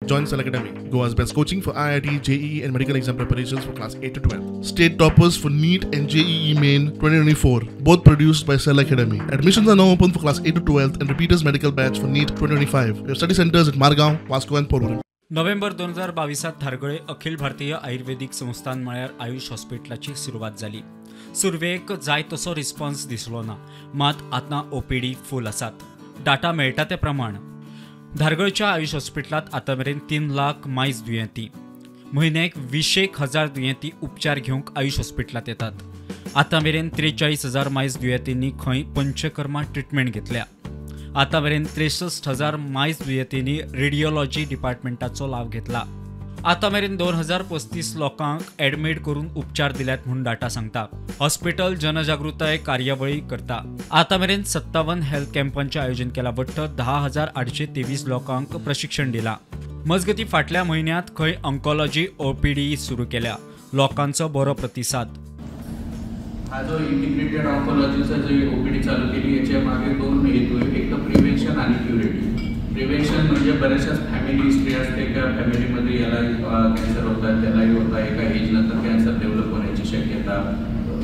Join Cell Academy, Goa's best coaching for IIT, JEE, and medical exam preparations for class 8 to 12. State toppers for NEET and JEE Main 2024, both produced by Cell Academy. Admissions are now open for class 8 to 12 and repeaters medical batch for NEET 2025. We have study centers at Margao, Vasco, and Porvorim. November 2022 धारगळे अखिल भारतीय आयुर्वेदिक संस्थान म्हळ्यार आयुष हॉस्पिटलाची सुरवात जाली. सुरवेक जाय तसो response दिसलो ना, मात आतां ओपीडी फूल आसात. डाटा मेळटा ते प्रमाण धारगळच्या आयुष हॉस्पिटलांत आतां मेरेन 3 लाख मायज दुयेंती, म्हयन्याक 20,000 दुयेंती उपचार घेवंक आयुष हॉस्पिटलांत येतात. आतां मेरेन 43,000 मायज दुयेंतींनी खंय पंचकर्मा ट्रिटमेंट घेतल्या. आतां मेरेन 63,000 मायज दुयेंतींनी रेडियोलॉजी डिपार्टमेंटाचो लाव घेतला. आतां मेरेन 2,035 लोकांक ॲडमीट करून उपचार दिल्यात म्हूण डाटा सांगता. हॉस्पिटल जनजागृताय कार्यावळी करता. आतां मेरेन 57 हेल्थ कॅम्पांचें आयोजन केलां. वट्ट 10,823 लोकांक प्रशिक्षण दिलां. मजगती फाटल्या म्हयन्यांत खंय ऑन्कोलॉजी ओपीडी सुरू केल्या. लोकांचो बरो प्रतिसाद. हा जो इंटिग्रेटेड ऑन्कोलॉजीचा जो ओपीडी चालू केली याच्या मागे 2 हेतू आहे. एक तर प्रिव्हेन्शन आणि क्युरेटिव्ह. प्रिव्हेन्शन म्हणजे बऱ्याचशाच फॅमिली हिस्ट्री असते किंवा फॅमिलीमध्ये याला कॅन्सर होतात, त्यालाही होता, एका एजनंतर कॅन्सर डेव्हलप होण्याची शक्यता,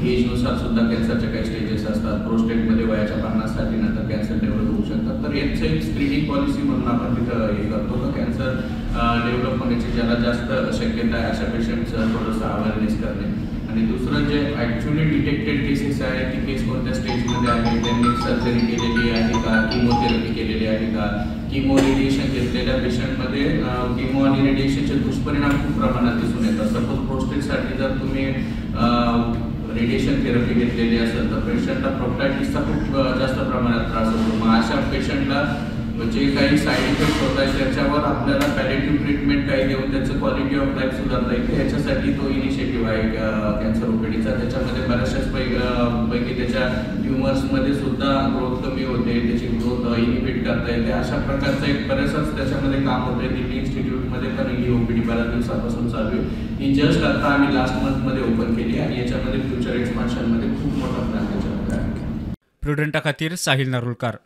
एजनुसार सुद्धा कॅन्सरच्या काही स्टेजेस असतात, प्रोस्टेटमध्ये वयाच्या 50 नंतर कॅन्सर डेव्हलप होऊ शकतात. तर यांचं एक स्क्रीनिंग पॉलिसी म्हणून आपण तिथं हे करतो का कॅन्सर डेव्हलप होण्याची ज्याला जास्त शक्यता आहे अशा पेशंटचं थोडंसं अवेअरनेस करणे. आणि दुसरं जे ॲक्च्युली डिटेक्टेड केसेस आहे ती केस कोणत्या स्टेजमध्ये आहे, त्यांनी सर्जरी केलेली आहे का, किमोथेरपी केलेली आहे का, किमो रेडिएशन घेतलेल्या पेशंटमध्ये किमो आणि रेडिएशनचे दुष्परिणाम खूप प्रमाणात दिसून येतात. सपोज प्रोस्टेटसाठी जर तुम्ही रेडिएशन थेरपी घेतलेली असेल तर पेशंटला प्रोस्टायटिसचा खूप जास्त प्रमाणात त्रास होतो. मग अशा पेशंटला जे काही साईड इफेक्ट होत आहेत त्याच्यावर आपल्याला पॅलेटिव्ह ट्रीटमेंट काही देऊन त्याचं क्वालिटी ऑफ लाईफ सुधारता येते, याच्यासाठी तो इनिशिएटिव्ह आहे कॅन्सर ओपीडीचा. त्याच्यामध्ये बऱ्याचशाच पैकी त्याच्या ट्युमर्समध्ये सुद्धा ग्रोथ कमी होते, त्याची ग्रोथ इनिबिट करता येते, अशा प्रकारचं एक बऱ्याचशाच त्याच्यामध्ये काम होतं आहे. दिल्ली इन्स्टिट्यूटमध्ये पण ही ओपीडी बऱ्याच दिवसापासून चालू आहे. ही जस्ट आता आम्ही लास्ट मंथमध्ये ओपन केली आणि याच्यामध्ये फ्युचर एक्सपान्शनमध्ये खूप मोठा प्लॅन त्याच्यामध्ये आहे. प्रुडंटा खातीर साहिल नारुलकार.